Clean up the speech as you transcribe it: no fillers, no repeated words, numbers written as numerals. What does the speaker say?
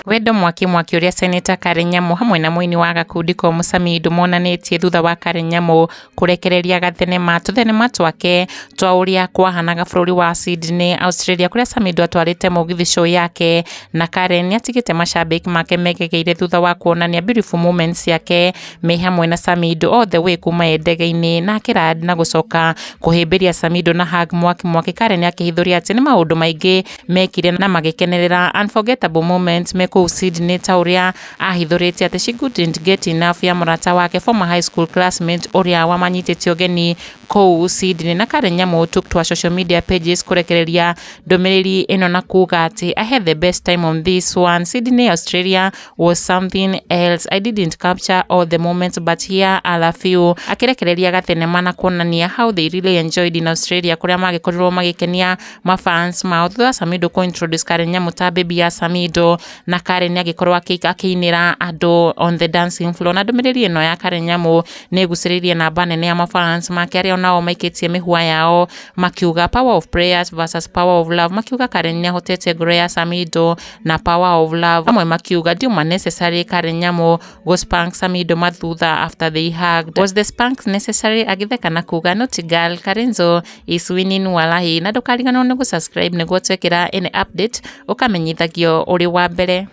Wendo mwaki mwaki ũrĩa Seneta Karen Nyamu hamwe na mũini wa gakundi ko Samido monanĩtie thutha wa Karen Nyamu kũrekereria gathenema tũthenema twake twa ũrĩa kwahanaga bũrũri wa Sydney, Australia, kũrĩa Samido atwarĩte mũgithi show yake, na Karen nĩatigĩte mashabiki make megegeire thutha wa kuonania beautiful moments ciake me hamwe na Samido all the way kuma e ndege-inĩ na akĩra na gũcoka kũhĩmbĩria Samido na hug mwaki mwaki. Karen akĩhithũria atĩ nĩ maũndũ maingĩ mekire na magĩkenerera unforgettable moments me kũu Sydney, ta ũrĩa ahithũrĩtie atĩ she couldn't get enough ya mũrata wake, former high school classmate, ũrĩa wamanyitĩte ũgeni kũu Sydney. Na Karen Nyamu took to her social media pages kũrekereria ndũmĩrĩri ĩno na kuga atĩ, "I had the best time on this one. Sydney, Australia was something else. I didn't capture all the moments, but here are a few." Akĩrekereria gathenema na kuonania how they really enjoyed in Australia, kũrĩa magĩkorirwo magĩkenia mafans mao thutha wa Samido kũ introduce Karen Nyamu ta baby ya Samido, na Karen agĩkorwo akĩinĩra andũ on the dancing floor. Na ndũmĩrĩri ĩno ya Karen Nyamu nĩ ĩgucĩrĩirie namba nene ya mafans make, arĩa onao maikĩtie mĩhua yao makiuga power of prayers versus power of love, makiuga Karen nĩahotete ngoro ya Samido na power of love. Amwe makiuga ndiuma necessary Karen Nyamu go spank Samido mathutha after they hugged. Was the spank necessary? Agĩtheka na kuga, "Naughty girl Karenzo is winning walahi." Na ndũkariganĩrwo nĩ gũsubscribe nĩguo twekĩra any update ũkamenyithagio ũrĩ wa mbere.